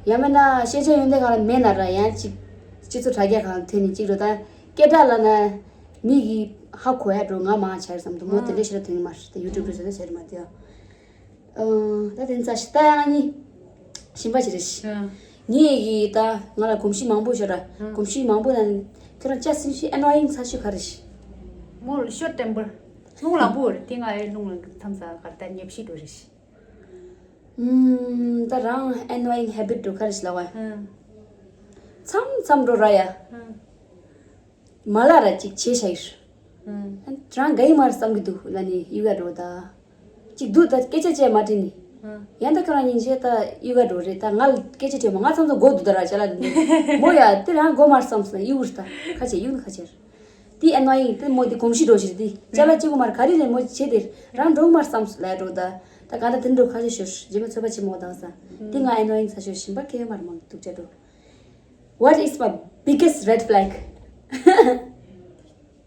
ཡང་མིན་ན་ཤེས་བྱ་ཡོན་ཏན་ག་ལ་མེད་ན་ར་ཡང་ཅིག་སྤྱི་ཚོགས་དྲ་རྒྱ་ག་ལ་ཐོན་ནས་ཅིག་འགྲོ་ད་སྐད་སྒྲ་ལ་ན་མི་གི་ཧ་གོ་ཡ་འགྲོ་ང་མང་ཆ་ཡི་བསམ་འདུག་མོ་དེ་འདྲ་ཞིག་ལ་ཐོན་གི་མ་རེད་ད་ཡུ་ཊུབ་རེ་ཟེར་ན་ཟེར་མ་དེ་ཡ། ཨ་ད་དེ་ཚ་ཞིག་ད་ཡང་ནི་ཞིམ་པ་ཞིག་རེད་ཤི། ཨ་ངས་ཡི་ད་ང་ལ་གོམས་གཤིས་མང་པོ་ཤོར་ར། ཨ་གོམས་གཤིས་མང་པོ་ན་ཁྱོད་རང་ཅག་སེམས་ཤིག་ཨེ་ནོ་ཡིང་ཚ་ཤོས་ག་རེ་ཤི། མོ་ཤོར་ཊེམ་པར། རླུང་ལངས་པོ་རེད་དེ་ང་ཨེ་རླུང་ལངས་མཚམས་ས་གར་ད་ཉེབ་ཤི་འགྲོ་རེད་ཤི། ཨུམ་ད་རང་ཨེ་ནོ་ཡིང་ཧེ་བིཊ་འགྲོ་ག་རེ་ཤི་ལ་བ། ཨ་མཚམས་མཚམས་འགྲོ་ར་ཡ། ཨ་མ་ལ་ར་ཅིག་བྱེད་ཤ་ཡིར། ཨ་རང་ག་ཡི་མར་བསམ་གི་འདུག་ལ་ནི་ཡུ་ག་འགྲོ་ད། ཅིག་འདུག་ད་སྐད་ཆ་བཅད་མ་དྲིས་ནི། ཡང་ད་ཁྱོད་རང་ཉིན་བྱེད་ད་ཡུ་ག་འགྲོ་རེད་ད་ང་ལ་སྐད་ཆ་དྲིས་མ་ང་ཚང་ཚོ་མགོ་འདུག་ད་ར་ཅ་ལ་འདི་མོ་ཡ་དེ་རང་མགོ་མར་བསམ་སོང་ཡུ་གུར་ད་ཁ་ཆེ་ཡུ་ནི་ཁ་ཆེར། དེ་ཨེ་ནོ་ཡིང་དེ་མོ་དེ་གོམས་གཤིས་འགྲོ་ཞིག་དེ་ཅ་ལ་གཅིག་པུ་མར་ག་རེ་རེད་མོ་བྱེད་དེ་རང་འགྲོ་མར་བསམ་སོང་ལ་འགྲོ་ད་ད་ག་ད་དེ་འགྲོ་ཁ་ཆེ་ཤོར་རྗེས་མ་ཚོད་པ་ཆེ་མོ་དང་ས་དེ་ང་ཨེ་ནོ་ཡིང་ཚ་ཤོར་ཞིམ་པ་ཁེ་མར་མང་འདུག་ཅ་འགྲོ། What is my biggest red flag?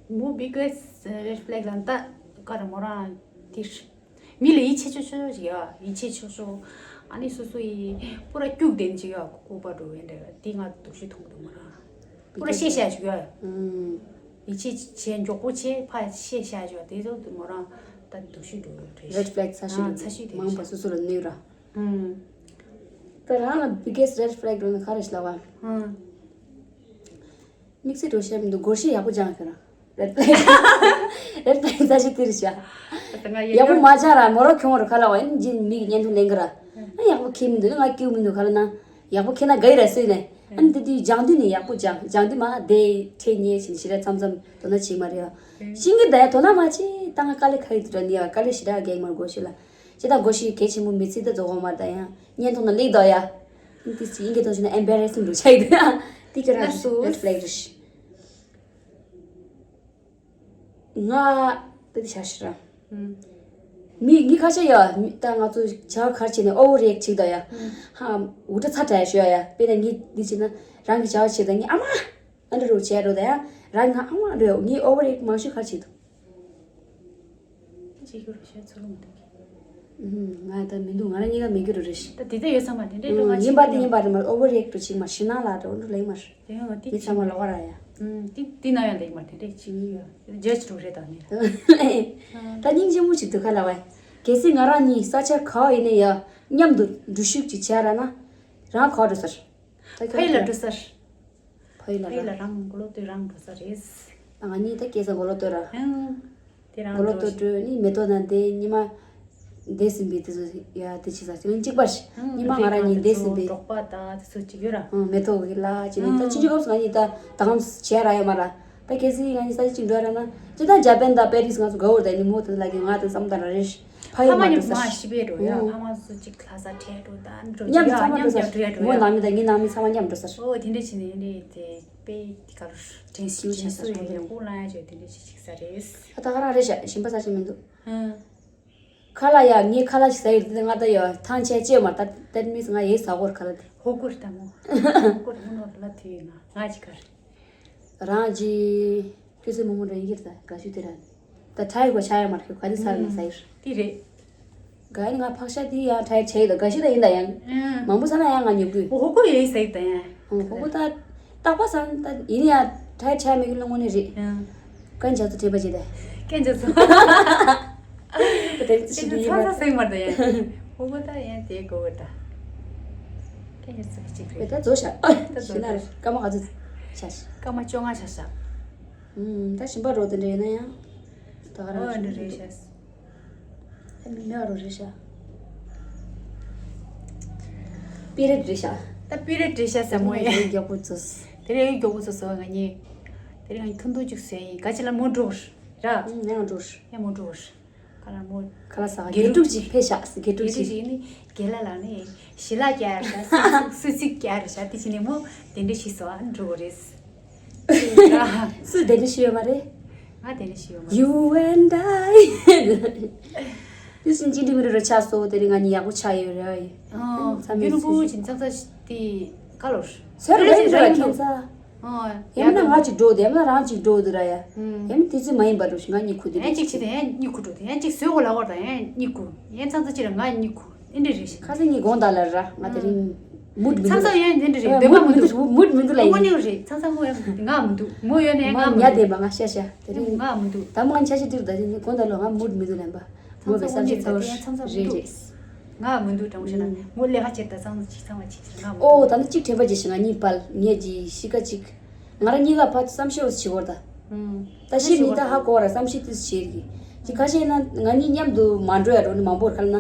མོ་biggest red flag ལ་ད་ཀ་ར་མོ་རང་དེ་མི་ལ་ཡིད་ཆེས་ཆོག་ཆོག་ཅིག་ཡ་ཡིད་ཆེས་ཆོག་ཆོག་ཨ་ནི་སོ་སོ་ཡི་པུ་ར་སྐྱུག་ལྡན་ཅིག་ཡ་ལྐུགས་པ་འགྲོ་བས་འདྲ་དེ་ང་སྡུག་ཤོས་མཐོང་གི་འདུག་མོ་རང་པུ་ར་ཤེས་བྱ་ཅིག་ཡ་ཡིད་ཆེས་བྱས་མགྱོགས་པོ་བྱས་ཕ་ཤེས་བྱ་ཅིག་ཡ་དེ་ཚོ་མོ་རང་ད་སྡུག་ཤོས་འགྲོ་བས་རེད། Red flag ཚ་ཤོས་ཨ་ཚ་ཤོས་དེ་མང་པོ་སོ་སོ་ལ་གནོད་ར། ད་རང་ལ་biggest red flag རེད་ན་ག་རེ་ཤི་ལ་བ། དམིགས་བསལ་འགྲོ་ཤེས་མི་འདུག་སྒོར་གཞས་ཡག་པོ་སྦྱང་ཁྱོད་རང་། Red flag red flag ཚ་ཤི་དེ་རེད་ཤག་ཡག་པོ་མ་སྦྱང་ར་མོ་རོ་ཁྱོང་རུ་ཁ་ལ་བ་ཡིན་འཇིན་མིག་བརྙན་ཐུང་ལེན་གི་ར། ཨ་ཡག་པོ་ཁེལ་མི་འདུག་ང་སྐྱིད་མི་འདུག་ག་ལ་ན། ཡག་པོ་ཁེལ་ན་དགའ་ཡི་ར་སོས་ནས། ཨ་ནི་དེ་དུས་སྦྱང་དུས་ནས་ཡག་པོ་སྦྱང་སྦྱང་དུས་མ་དེ་ཁྲེལ་ཉེས་བྱིན་ཞི་ར་མཚམས་མཚམས་དོ་ན་བྱེད་མ་རེད་ཨ། ཤིང་གི་ད་ཡ་དོ་ན་མ་བྱེད་ད་ང་དཀའ་ལས་ཁ་ཡི་དུ་ར་ནི་ཡ་དཀའ་ལས་ཞི་ར་རྒྱག་མར་དགོས་ཤོད་ལ། ཇི་ལྟར་སྒོ་ཕྱི་གལ་ཆེན་པོ་མི་ཚིག་ད་རྫོགས་འོང་མ་ད་ཡང་བརྙན་ཐུང་ན་ལེགས་འདོགས་ཡ། འདི་ཚིག་ཡིན་གྱི་ཐོག་ཆུ་ན་ཨེམ་བེ་རེ་སིང་འགྲོ་ཆ་ཡི་དུ་ཡ། འདི་ཁྱོད་རང་ལ་སུ་red flag རེད། ང་ད་འདི་བྱ་ཤི་ར། མི་ངི་ཁ་ཤས་ཡ་མི་ད་ང་ཚོ་བྱ་བ་ཁར་བྱས་ནས་ཨོ་བར་རི་ཨེག་བྱེད་ད་ཡ། ཧ་འུ་ཏྲ་ཚ་དྲ་ཡ་ཤོད་ཡ་ཡ་དཔེར་ན་ངི་འདི་བྱས་ན་རང་གི་བྱ་བ་བྱེད་ད་ངི་ཨ་མ། ཨ་འདྲ་རུ་བྱས་འགྲོ་ད་ཡ། རང་ང་ཨ་མ་འགྲོ་ཡ་ངའི་ཨོ་བར་ཨེག་མང་ཤོས་ག་རེ་བྱེད་འདུག་ཅི་ཞུ་རུ་བཤད་ཚུལ་མི་འདུག་གི། ཨུམ། ང་ད་མི་འདུག་ང་རང་གཉིས་ཀ་མི་འགྱུར་རུ་རེ་ཞིག་ད་དེ་ད་ཡོད་ཚང་མ་དེ་འདྲའི་འགྲོ་ང་ཡིན་པ་དེ་ཡིན་པ་རེད་མ་ཨོ་བར་ཨེག་འགྲོ་ཅིག་མ་ཤི་ན་ལ་འགྲོ་འགྲོ་ལེགས་མ་རེད། དེ་ཡང་དེ་མི་ཚང་མ་ལོག་ར་ཡ། ཨུམ། དེ་དེ་ན་ཡང་ལེགས་མ་དེ་འདྲའི་ཅི་ཡོད་ཇཇ་འགྲོ་རེད་ད་ནི། ད་སྙིང་རྗེ་མོ་ཞིག་འདུག་ག་ལ་བ། གལ་སྲིད་ང་རང་གཉིས་ས་ཆ་ག་བ་ཡིན་ན་ཡ་མཉམ་དུ་འགྲུལ་བཞུད་ཅིག་བྱས་ར་ན། རང་ག་བ་འགྲོ་སར། ཕ་ཡུལ་ལ་འགྲོ་སར། ཕ་ཡུལ་ལ་ཕ་ཡུལ་ལ་རང་མགོ་ལོག་སྟོད་རང་འགྲོ་ས་རེད། ང་གཉིས་ད་སྐྱེས་ས་མགོ་ལོག་སྟོད་ར། ཧང་། དེ་རང་མགོ་ལོག་འགྲོ་སྟོད་འགྲོ་ནི་མེ་ཏོག་ནང་བསྡད་ཉི་མ་བསྡད་ཟིན་པའི་དེ་ཚོ་ཡ་དེ་ཅི་ས་ཅི་གཅིག་པ་ཞིག་ཉི་མ་ང་རང་གཉིས་བསྡད་ཟིན་པའི་འབྲོག་པ་དང་དེ་ཚོ་ཅིག་ཡོད་ར། ཧང་མེ་ཏོག་གི་ལ་ཅི་ནི་ད་ཅི་ཅི་གོམས་ང་གཉིས་ད་ད་གམ་བྱས་ར་ཡོད་མ་ར། ད་གལ་སྲིད་ང་གཉིས་ས་ཅི་ཅིག་འགྲོ་ར་ན་ཅི་ད་ཇ་པན་དང་པེ་རིས་ང་ཚོ་དགའ་བོར་ད་ཉི་མོ་དེ་ལ་གི་ང་དང་བསམ་ད་ར་རེ་ཞིག་ཕ་ཡུལ་ཕ་མ་མ་འགྲོ་མཉམ་ས་མ་ཞིག་ཤི་བས་འགྲོ་ཡ། ཕ་མ་སུ་གཅིག་ལྷ་ས་ཁྲལ་འགྲོ་ད་འགྲོ་མཉམ་ཡ་ཚང་མ་མཉམ་འགྲོ་ས་རེད། ཡ་འགྲོ་ཡ་འགྲོ་ཡ་འགྲོ་ཡ། ངོ་ནང་མི་དང་ངའི་ནང་མི་ཚང་མ་མཉམ་འགྲོ་ས་རེད། ཨོ་དེ་འདྲ་བྱས་ནས་དེ་འདྲ་དེ་དཔེ་དེ་ག་རུ་དྲན་ཤེས་དྲན་གསོ་ཡོད་ཡག་པོ་བླངས་ཡ་བྱས་དེ་འདྲ་བྱས་ཅིག་ས་རེད། ཨ་ད་ག་རང་རེད་ཤག་ཞིམ་པ་ས་ཞིག་མི་འདུག་ཧང་། ཁ་ལག་ཡ་ངའི་ཁ་ལག་ཞིག་ཟ་ཡི་རེད་དེ་ང་ད་ཡ་ཐང་ཆད་ཅེས་མ་ད་དེར་མིས་ང་ཡའི་ཟ་གོར་ཁ་ལག་དེ། ཧོ་གོར་ལྟ་མོ། ཧོ་གོར་མོ་ནོར་ལ་དུས་ཡིན་ན་ང་ཅིག་ག་རེད། རང་གི་ཁྱོད་ཚོའི་མོ་མོ་འདྲ་ཡིན་གྱི་རེད་ད་དགའ་ཤོས་དེ་ར། ད་ཁྲའི་གོ་ཆ་ཡ་མར་ཁྱོད་ག་དེ་ཚར་ནས་ཟ་ཡི་རེད། དེ་རེད། དགའ་ནི་ང་ཕག་ཤ་དེ་ཡང་ཁྲའི་ཆ་ཡི་ད་དགའ་ཤོས་ད་ཡིན་ད་ཡང་། མང་པོ་ཟ་ན་ཡང་ང་ཉོབ་གི། ཧོ་གོ་ཡོད་ཟ་ཡི་ད་ཡང་། ཧོ་གོ་ད་རྟག་པ་ཟ་ན་ད་ཡིན་ཡང་ཁྲའི་ཆ་མེད་གི་ལོ་ངོ་ནི་རེད། ཀན་ཇ་ཚོ་དྲན་པ་བྱེད་ད། ཀན་ཇ་ཚོ། ད་དེ་ཚོ་ཞིག་ཡིན་པ། ཚ་ཚ་ཟ་ཡི་མར་ད་ཡང་། ཧོ་གོ་ད་ཡང་དེ་གོ་གི་ད། ཀན་ཇ་ཚོ་གཅིག་རེད། ད་རྫོགས་ཤག་ད་རྫོགས་ཤག་སྐར་མ་ག་ཚོད་ཆ་ཤག་སྐར་མ་བཅོ་ལྔ་ཆ་ཤག་ད་ཞིམ་པ་རོ་དེ་འདྲ་ཡིན་ན་ཡང་། ད་ག་རང་ཨོ་འདི་རེད་ཤག་མི་ཡག་རོ་རེད་ཤག་པི་རེད་རེད་ཤག་ད་པི་རེད་རེད་ཤག་ཟེར་མོ་ཡིན། མགྱོགས་པོ་ཚོས། དེ་རིང་མགྱོགས་པོ་ཚོས་ཟོ་ང་གཉིས། དེ་རིང་ང་གཉིས་ཐུང་ཐུང་ཅིག་བཟོས་ཡིན། ག་ཅི་ལ་མོ་འགྲོ་ར། ཡང་འགྲོ་ཡང་མོ་འགྲོ། ཁ་ལ་མོ། ཁ་ལ་ཟ་དགེ་ཕྲུག་ཅིག་ཕེབས་ཤག་དགེ་ཕྲུག་དགེ་ཕྲུག་ཅིག་ཅིག་ནི་རྒན་ལགས་ལ་ནི་ཞི་ལ་རྒྱག་རེད་ཤག་སུ་ཚིག་རྒྱག་རེད་ཤག་དེ་ཅི་ནི་མོ་དེ་འདྲ་ཞིག་བཟོ་ཨ་འགྲོ་གི་རེད། སུས་དེ་འདྲ་ཞུས་ཡོད་མ་རེད། ང་དེ་འདྲ་ཞུས་ཡོད་མ་རེད། You and I དེ་སུན་ཅི་འདྲི་མི་རུ་རུ་ཆགས་སོ། དེ་རིང་ང་གཉིས་ཡག་པོ་ཆགས་ཡོད་རེད། ཨ་ཚ་མི་ཡུ་རུ་སུ་པུ་ཞིག་ཚག་ཚག་དེ་ག་ལོར་སོ་རུ་རེད་རེད་རེད་ཁྱེད་ཚ། ཨོ། ཡང་ན་ང་གཅིག་འགྲོ་དེ་ཡང་ན་རང་གཅིག་འགྲོ་དེ་ར་ཡ། ཡང་ན་དེ་ཚོ་མ་ཡིན་པ་འགྲོ་ཞིག་ང་གཉིད་ཁུག་དེ་རེད། ཡང་གཅིག་བྱེད་དེ་ཡང་གཉིད་ཁུག་འགྲོ་དེ་ཡང་གཅིག་བཟོས་གོ་ལ་བར་དང་ཡང་གཉིད་ཁུག་ཡང་ཚང་ཚ་ཅི་ར་ང་གཉིད་ཁུག་ཨེ་འདྲ་རེད་ཤག་ཁ་སང་ངའི་དགོང་དག་ལ་ར་ང་དེ་རིང་མུད་མི་འདུག་ཚང་ཚ་ཡང་འདི་འདྲ་རེད། འདོད་པ་མི་འདུག་མུད་མི་འདུག་ལ་ཡིན། ངོ་ཉིད་རེད། ཚང་ཚ་ངོ་ཡང་ང་མི་འདུག་མོ་ཡོད་ནས་ང་མི་ཉ་འདུག་བདེན་པ་ང་ཤ་ཤ་དེ་རིང་ང་མི་འདུག་ད་མོ་ང་ཤ་ཤ་དེ་རུ་ད་དེ་ནི་དགོང་དག་ལ་ང་མུད་མི་འདུག་ལན་པ། མོ་བས་བསམ་ཤེས་ཚ་བར་རེད་རེད། ང་མི་འདུག་དྲང་པོ་བཤད་ན་མོ་ལས་ཀ་བྱེད་ད་ཚང་ཅིག་ཚང་བ་ཅིག་ང་མི་འདུག་ཨོ་ད་ནི་གཅིག་དྲན་པ་བརྗེད་ཤིང་ང་གཉིད་པ་ལ་ངས་ཀྱི་ཤི་ཀ་ཅིག་ང་རང་གཉིས་ཀ་ཕར་བསམ་ཤེས་བྱེད་བར་ད། ད་ཤི་མི་ད་ཧ་གོ་བ་ར་བསམ་ཤེས་དུས་བྱེད་གི་ཅིག་ཁ་ཤས་ན་ང་གཉིས་མཉམ་དུ་མ་འགྲོ་ཡ་འགྲོ་ནི་མང་པོ་ར་ཁ་ལ་ན།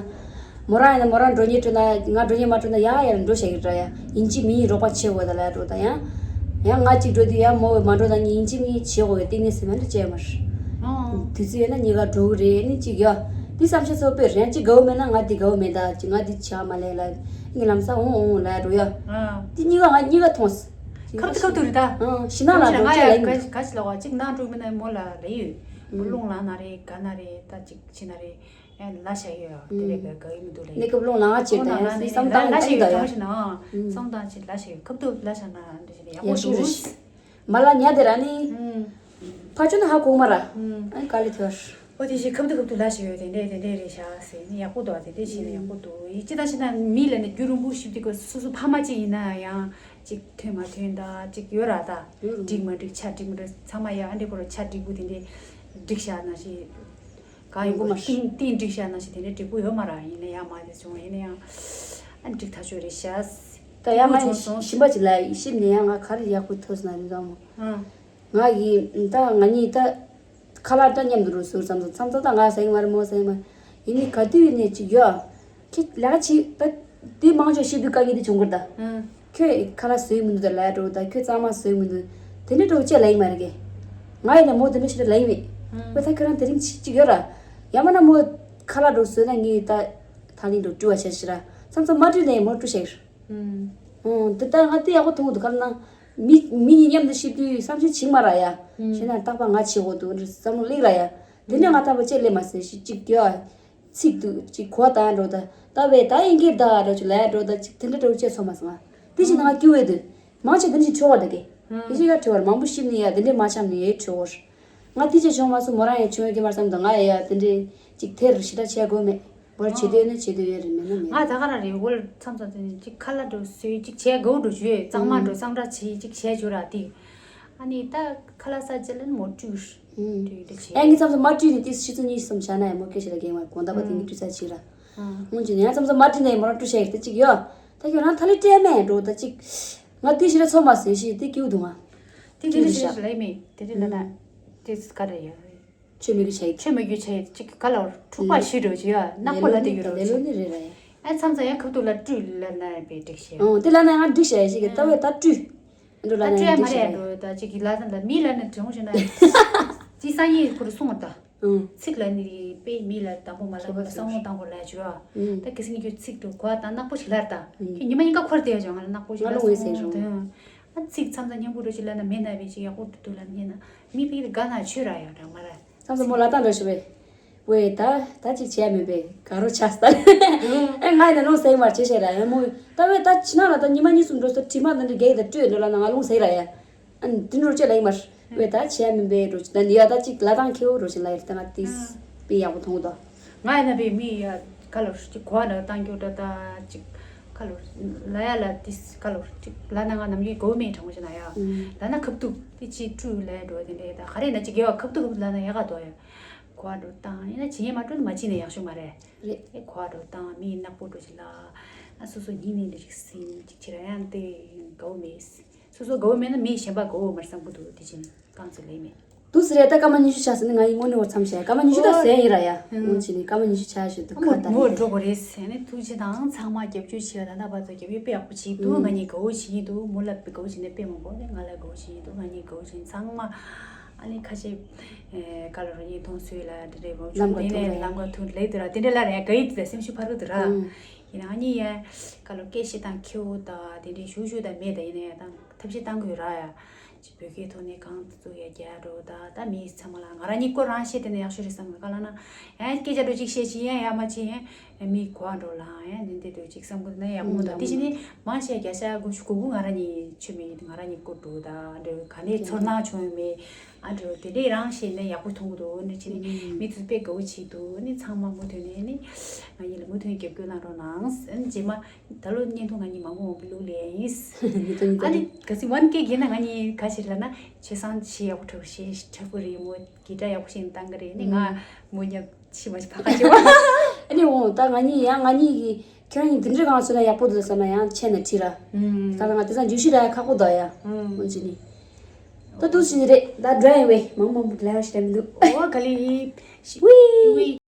མོ་རང་ཡིན་ན་མོ་རང་འགྲོ་ཉེ་འགྲོ་ན་ང་འགྲོ་ཉེ་མ་འགྲོ་ན་ཡ་ཡ་ལ་འགྲོ་བྱ་གི་ར་ཡ་ཡིན་གཅིག་མིན་གཉིས་རོགས་པ་བྱེད་དགོས་ད་ལ་འགྲོ་ད་ཡང་། ཡང་ང་གཅིག་འགྲོ་དུས་ཡང་མོ་བས་མ་འགྲོ་ན་ངས་ཡིན་གཅིག་མིན་གཉིས་བྱེད་དགོས་བས་གཏན་ནས་སེམས་ནང་བཅས་མར། དུས་ཚོད་ཡོད་ན་གཉིས་ཀ་འགྲོ་གི་རེད་ནི་གཅིག་ཡ། འདི་བསམ་ཤེས་ཚོགས་པས་རང་གཅིག་དགའ་བོ་མེད་ན་ང་འདི་དགའ་བོ་མེད་ད་ཅིག་ང་འདི་བྱ་མ་ལས་ལ་ངས་ལམ་སང་འོང་འོང་ལ་འགྲོ་ཡ། འདི་གཉིས་ཀ་ང་གཉིས་ཀ་མཐོང་སི། ཁབ་ཏུ་ཁབ་ཏུ་རེད་ད། ཤི་ན་ལ་འགྲོ་ཅི་ལ་ཡིན། ག་ཅི་ལ་བ་གཅིག་ན་འགྲོ་མི་ན་མོ་ལ་ལ་ཡོད། མོ་རླུང་ལངས་ན་རེད་ག་ན་རེད་ད་གཅིག་ཕྱི་ན་རེད། ཨེ་ལ་ཤ་ཡོད་ཡ་དེ་རེད་ག་ག་ཡི་མི་འདུག་ལ་ཡོད། གནས་སྐབས་རླུང་ལངས་ཅེས་དང་ཡང་སི་བསམ་བཏང་ལ་ཤ་ཡོད་ཡ། བསམ་བཏང་ཅི་ལ་ཤ་ཡོད་ཁབ་ཏུ་ལ་ཤ་ན་འདྲ་ཞིག་ཡག་པོ་འདུག་མ་ལ་ཉལ་དེ་ར་ནི། ཕ་ཆུ་ན་ཧ་གོ་མ་ར། ཨ་ནི་ག་ལེ་ཐོར། ཨོ་དེ་བཞིན་ཁབ་ཏུ་ཁབ་ཏུ་ལ་ཞིག་ཡོད་དེ་འདྲས་དེ་འདྲས་རེད་ཤག་ཟེར་ནི་ཡག་པོ་འདུག་དེ་འདྲས་བྱས་ན་ཡག་པོ་འདུག་ཡིན་ཅི་ད་ཤི་ན་མི་ལ་ནི་རྒྱུ་རིང་པོ་ཞིབ་དེ་གོ་སོ་སོ་ཕ་མ་ཅིག་ཡིན་ན་ཡང་ཅིག་ཐོན་མ་ཐོན་ད་ཅིག་ཡོད་ར་ད། འགྲིག་མ་འགྲིག་ཆ་འགྲིག་མ་འགྲིག་ཚང་མ་ཡང་ཨ་འདྲས་ཁོ་ར་ཆ་འགྲིག་པོ་དེ་འདྲས་འགྲིག་ཤག་ན་ཞིག་གང་ཡིན་པོ་ཏིང་ཏིང་འགྲིག་ཤག་ན་ཞིག་དེ་འདྲས་འགྲིག་པོ་ཡོད་མ་ར་ཡིན་ན་ཡང་མ་དེ་བྱུང་ཡིན་ན་ཡང་ཨ་འགྲིག་ཐག་ཆོད་རེད་ཤག་ད་ཡང་ང་ཞིམ་པ་ཅིག་ལ་ཞིམ་ནས་ཡང་ང་ག་རེ་ཡག་པོ་ཐོས་ན་རེད་ད་མོ། ང་ཡིས་ད་ང་གཉིས་ད་ཁ་ལག་ད་མཉམ་དུ་རུ་ཟུར་ཙམ་དུ་མཚམས་ད་ད་ང་ཟ་གི་མ་རེད་མོ་ཟ་གི་མ་ཡིན་ནི་ག་དུས་ནས་ཅིག་ཡོད། ཁྱེད་ལས་ཀ་བྱེད་ད་དེ་མང་ཆོག་ཤི་དུས་དཀའ་ངལ་དེ་བྱུང་གི་རེད་ད། ཁྱོད་ཁ་ལག་བཟོས་མི་འདུག་ད་ལས་འགྲོ་ད་ཁྱོད་གཙང་མ་བཟོས་མི་འདུག་དེ་འདྲ་འགྲོ་བཅས་ལ་ཡིན་མ་རེད་གི། ང་ཡིན་ན་མོ་དེ་འདྲ་ཞིག་ལ་ཡིན་མེད། བས་ད་ཁྱོད་རང་དེ་རིང་ཅིག་ཅིག་ཡོད་ར། ཡང་མ་ན་མོ་ཁ་ལག་འགྲོ་བཟོས་ན་ངས་ད་ད་ལིང་འགྲོ་བཀྲུ་བ་བྱ་ཞིག་ར་མཚམས་མཚམས་མ་བཀྲུས་ནས་མོ་བཀྲུ་བྱ་གི་རེད། ཨོ་དེ་ལྟར་ང་དེ་ཡག་པོ་མཐོང་གི་འདུག་ག་ལ་ན། མི་མི་གཉིས་མཉམ་དུ་ཤི་དུས་བསམ་ཤེས་བྱེད་མ་ར་ཡ། བྱས་ན་རྟག་པར་ང་བྱེད་དགོས་འདུག་འདྲ་བསམ་བློ་སླེབས་ར་ཡ། དེ་ནས་ང་རྟག་པར་ཅེས་སླེབས་མ་ཟེར་ཞིག་ཅིག་གྱོ། ཚིག་ཏུ་ཅིག་གོ་བཏང་འགྲོ་ད། ད་བས་ད་ཡིན་གྱི་ད་འགྲོ་ཅིག་ལ་འགྲོ་ད་ཅིག་དེ་འདྲ་འགྲོ་ཅེས་ཚོ་མ་སོང་ང་། དེ་བཞིན་ང་སྐྱུ་བས་འདུག་མང་ཆེ་དེ་འདྲ་ཞིག་ཆོག་པ་འདུག་གི། དེ་བཞིན་ཡ་ཁྲི་བར་མང་པོ་ཤི་ནི་ཡ་དེ་འདྲ་མ་འཆམ་ནི་ཡ་ཁྲི་བར། ང་དེ་ཅེས་བྱུང་མ་སོང་མོ་རང་ཡང་བྱུང་ཡོད་ཀྱི་མ་བསམ་དང་ང་ཡ་ཡ་དེ་འདྲ་ཅིག་དེར་ཞི་དྲག་བྱས་དགོས་མེད། བར་བྱེད་འདོད་ནི་བྱེད་འདོད་ཡོད་རེད་མེད་ན་མེད། ང་ད་ག་རང་རེད་འོལ་མཚམས་མཚམས་དེ་ནི་ཅིག་ཁ་ལག་འགྲོ་སོས་ཅིག་བྱས་དགོས་འགྲོ་རྒྱུ་ཡོད་གཙང་མ་འགྲོ་གཙང་སྦྲ་བྱས་ཅིག་བྱས་རྒྱུ་ར་དེ། ཨ་ནི་ད་ཁ་ལག་ས་ཅི་ལ་ནི་མོ་བཀྲུས། བཀྲུས་དེ་བྱས། ཨ་ངའི་མཚམས་མཚམས་མ་བཀྲུས་ནི་དེ་ཕྱི་ཚོ་གཉིས་གསུམ་བྱ་ན་ཡང་མོ་སྐད་ཆ་ལ་རྒན་བ་དགོང་དག་པ་དེ་ངས་བཀྲུས་ཚར་ཅིག་ར། སྔོན་གྱི་ནི་ཡང་མཚམས་མཚམས་མ་བཀྲུས་ནས་མོ་རང་བཀྲུས་བྱས་ཡོད་དེ་ཅིག་ཡོད། ད་ཁྱོད་རང་ཐ་ལི་སྤྲད་མེད་འགྲོ་ད་ཅིག་ང་དེ་ཞིག་ལ་ཚོ་མ་ཟེར་ཞིག་དེ་སྐྱིད་འདུག་ང་། དེ་དེ་ལ་ཞིག་ལ་མེད་དེ་དེ་ལ་ན། དེ་ག་རེ་ཡོད། ཆོས་མི་གི་ཆ་ཡི། ཆོས་མི་གི་ཆ་ཡི་ཅིག་ག་ལ་འཁྲུག་པ་ཞིག་འགྲོ་ཅིག་ཡ་ནག་པོ་ལ་དེ་ཡོད་རོ་ལེ་ལོ་ནི་རེད་ར་ཡ། ཨ་མཚམས་མཚམས་ཡང་ཁབ་ཏུ་ལ་བཀྲུས་ལ་ན་པའི་འགྲིག་ཤེས། ཨོ་དེ་ལ་ན་ཡང་འགྲིག་ཤེས་ཞིག་གི་ལྟ་བའི་ད་བཀྲུས། འགྲོ་ལ་ད་ན་བཀྲུས་ཡང་མ་འགྲིག་རེད་ཤེས་འགྲོ་ད་ཅིག་གི་ལ་ད་ལ་མི་ལ་ནི་དྲང་ཞེ་ན། ཅི་སང་ཉིན་ཁུར་སོང་བ་ད། ཚིག་ལ་ནི་པའི་མི་ལ་དང་པོ་མ་ལ་བསམ་བློ་དང་པོ་ལ་བྱོས། ད་ཁི་སང་ཉིན་ཁྱོད་ཚིག་འགྲོ་གོ་ད་ནག་པོ་ཞིག་ལར་ད། ཁྱོད་ཉི་མ་ཉིན་ཀ་འཁོར་དེ་ཡ་ཅང་ང་ལ་ནག་པོ་ཞིག་ལར་སོང་དང་། ཨ་ཚིག་མཚམས་མཚམས་སྙན་པོ་འགྲོ་ཅིག་ལབ་ན་མེད་ན་བས་ཅིག་ཡག་པོ་འདུག་ལབ་ཉན་ན་མི་ཕིག་དགའ་ན་ཆོས་ར་ཡོད་ར་མ་ར། མཚམས་མཚམས་མོ་ལ་བཏང་འགྲོ་ཞུ་བས། ཝེ་ད་ད་ཅིག་བྱས་མིན་པས་ག་རོ་ཆགས་སྟ། ཨེ་ང་ཡིན་ན་ལུང་ཟེག་མར་བྱེད་བྱེད་ར་ཡ་མོ། ད་ཝེ་ད་ཕྱི་ནང་ལ་ད་ཉི་མ་གཉིས་གསུམ་འགྲོ་ས་དྲི་མ་ད་འདྲ་རྒྱག་ད་སྤྲོད་འགྲོ་ལ་ན་ང་ལུང་ཟེག་ར་ཡ། ཨ་ནི་དེ་འགྲོ་བྱེད་ལ་ཡིན་མར། ཝེ་ད་བྱས་མིན་པས་འགྲོ་ཅིག་ད་ནི་ཡ་ད་ཅིག་ལ་བཏང་ཁེའུ་འགྲོ་ཅིག་ལ་ཡིན་ད་ང་ཏིས་པི་ཡག་པོ་མཐོང་དོ། ང་ཡིན་ན་བས་མི་ཡ་ག་ལོར་ཅིག་གོ་བ་ན་བཏང་རྒྱུ་འདྲ་ད་ཅིག་ག་ལོར་ལ་ཡ་ལ་ཏིས་ག་ལོར་ཅིག་ལ་ན་ང་ནམ་རྒྱུན་གོ་མེད་དྲང་པོ་བྱས་ན་ཡ། ལ་ན་ཁབ་ཏུ་ཏི་ཅི་ཀྲུ་ལ་འགྲོ་དེ་འདྲ་ད་ག་རེ་ན་ཅིག་གེ་བ་ཁབ་ཏུ་ཁབ་ཏུ་ལ་ན་ཡ་ག་དོ་ཡ། གོ་བ་འགྲོ་བཏང་ཡིན་ན་ཇི་ཡན་མ་འགྲོ་ན་མ་ཅི་ནས་ཡག་ཤོས་མ་རེད། རེད། ཨེ་གོ་བ་འགྲོ་བཏང་མི་ནག་པོ་འགྲོ་ཅིག་ལ་ཨ་སོ་སོ་ཉིན་ནས་འདྲ་ཅིག་སིན་ཅིག་ཅི་ར་ཡང་དེ་གོ་མེད། སོ་སོ་དགའ་བོ་མེད་ན་མི་གཞན་པ་དགའ་བོ་མར་བསམ་གི་འདུག་དེ་བཞིན་རྐང་ཚོད་ལས་མེད། འདུག་ཟེར་རེད། ད་སྐར་མ་ཉི་ཤུ་ཆགས་ཟེར་ནས་ང་ཡིས་དངོས་གནས་འོ་མཚམས་བཞག་སྐར་མ་ཉི་ཤུ་ད་ཨོ། ཟེར་ཡིན་ར་ཡ། ཨང་། སྔོན་ཕྱིན་ནས་སྐར་མ་ཉི་ཤུ་ཆགས་ཞུ་འདུག་ཨ་མ་ཁ་ད་མོ་རེད། འགྲོ་དགོས་རེད་ཟེར་ནས་ཐུགས་རྗེ་དང་ཚང་མ་རྒྱབ་སྐྱོར་བྱས་ད་ལྟ་བར་དུ་རྒྱབ་སྐྱོར་དཔེ་ཡག་པོ་བྱས་འདུག་ཨང་། ང་གཉིས་དགའ་བོ་བྱེད་ཀྱི་འདུག་མོ་ལ་དགའ་བོ་བྱེད་ནས་དཔེ་མང་པོ་ནས་ང་ལ་དགའ་བོ་བྱེད་ཀྱི་འདུག་ང་གཉིས་དགའ་བོ་བྱེད་ཚང་མ། ཨ་ནི་ཁ་ཤས་ཨེ་ཀ་ལོ་རོ་གཉིས་མཐོང་སུས་ལ་འདི་འདྲའི་མོ་ལམ་ཁ་དེ་ཐུག་ནས་རེད། ལམ་ཁ་ཐུག་ལེགས་འདུག་ར་དེ་འདྲ་ལ་རེད། དགའ་ཡི་འདུག་ད་སེམས་ཤུགས་འཕར་གི་འདུག་ར། ཨང་། ཡིན་ན་ང་གཉིས་ཡ་ཀ་ལོ་སྐད་བཤད་སྟངས་ཁྱེའུ་ད་དེ་འདྲའི་ཞུ་ཞུ་ད་མེད་ད་ཡིན་ན་ཡ་ད་ཐབས་ཤེས་བཏང་དགོས་ར་ཡ། ཅིག་བོད་སྐད་ཐོག་ནས་གང་བཙུགས་ཡ་རྒྱ་འགྲོ་ད་ད་མི་ཚང་མ་ལ་ང་རང་གཉིས་ཀོ་རང་བཤད་དེ་ནས་ཡག་ཤོས་རེད་བསམ་གི་ག་ལ་ན། ཡང་སྐད་ཆ་འགྲོ་ཅིག་བཤད་ཅིག་ཡང་ཡག་མ་ཅིག་ཡང་མི་གོ་བ་འགྲོ་ལ་ཡང་ནི་འདི་འདྲ་ཅིག་བསམ་གི་འདུག་ན་ཡག་པོ་མི་འདུག་དེ་བཞིན་ནི་མང་ཆེ་བརྒྱ་ཆ་དགུ་བཅུ་གོ་དགུ་ང་རང་གཉིས་ཆོས་མེད་ཡིན་ང་རང་གཉིས་ཀོ་འགྲོ་ད་འདྲ་ག་ནས་ཚོར་སྣང་བྱུང་ཡོད་མེད་ཨ་འདྲ་དེ་འདྲས་རང་བཤད་ནས་ཡག་པོ་མཐོང་གི་འདུག་ནི་ཅི་ནི་མི་ཚོས་དཔེ་དགའ་བོ་བྱེད་འདུག་ནི་ཚང་མ་མུ་མཐུད་ནས་ནི་ང་གཉིས་ལ་མུ་མཐུད་ནས་རྒྱབ་སྐྱོར་གནང་རོགས་གནང་རྗེས་མ། ད་ལོ་བརྙན་ཐུང་ང་གཉིས་མང་པོ་མང་པོ་བླུགས་ལེ་ཡིན། ཉིས་སྟོང་ཉི་ཤུ་རྩ་ཨ་ནི་ག་ཚིག་ཝན་ཀེ་གི་ན་ང་གཉིས་ག་ཞིག་ལ་ན་ཆེ་སང་ཞི་ཡག་པོ་འཁྲབ་ཞེས་འཁྲབ་གི་རེད། མོ་གི་སྒྲ་ཡག་པོ་ཞིག་བཏང་གི་རེད། ནི་ང་མོ་ཉག་ཤི་མ་ཤི་ཕ་ཁ་ཆེ་བ། ཨ་ནི་འོ་ད་ང་གཉིས་ཡང་ང་གཉིས་ཀྱི་ཁྱེད་རང་གཉིས་འདི་འདྲའི་གང་བྱུང་ན་ཡག་པོ་འདུག་བསམ་ན་ཡང་ཆེ་ན་ཁྲི་ར། ད་ལ་ང་དེ་ཚང་འཇུ་ཤི་ར་ཡ་ཁག་པོ་འདུག་ཡ། འོ་ཅི་ནི། ད་འདུག་ཞིག་རེད། ད་འགྲོ་ཡིན་བས་མང་མང་པོ་ལས་ཀ་ཞིག་རེད་མི་འདུག་འོ་ག་ལི་ཡི། ཝི།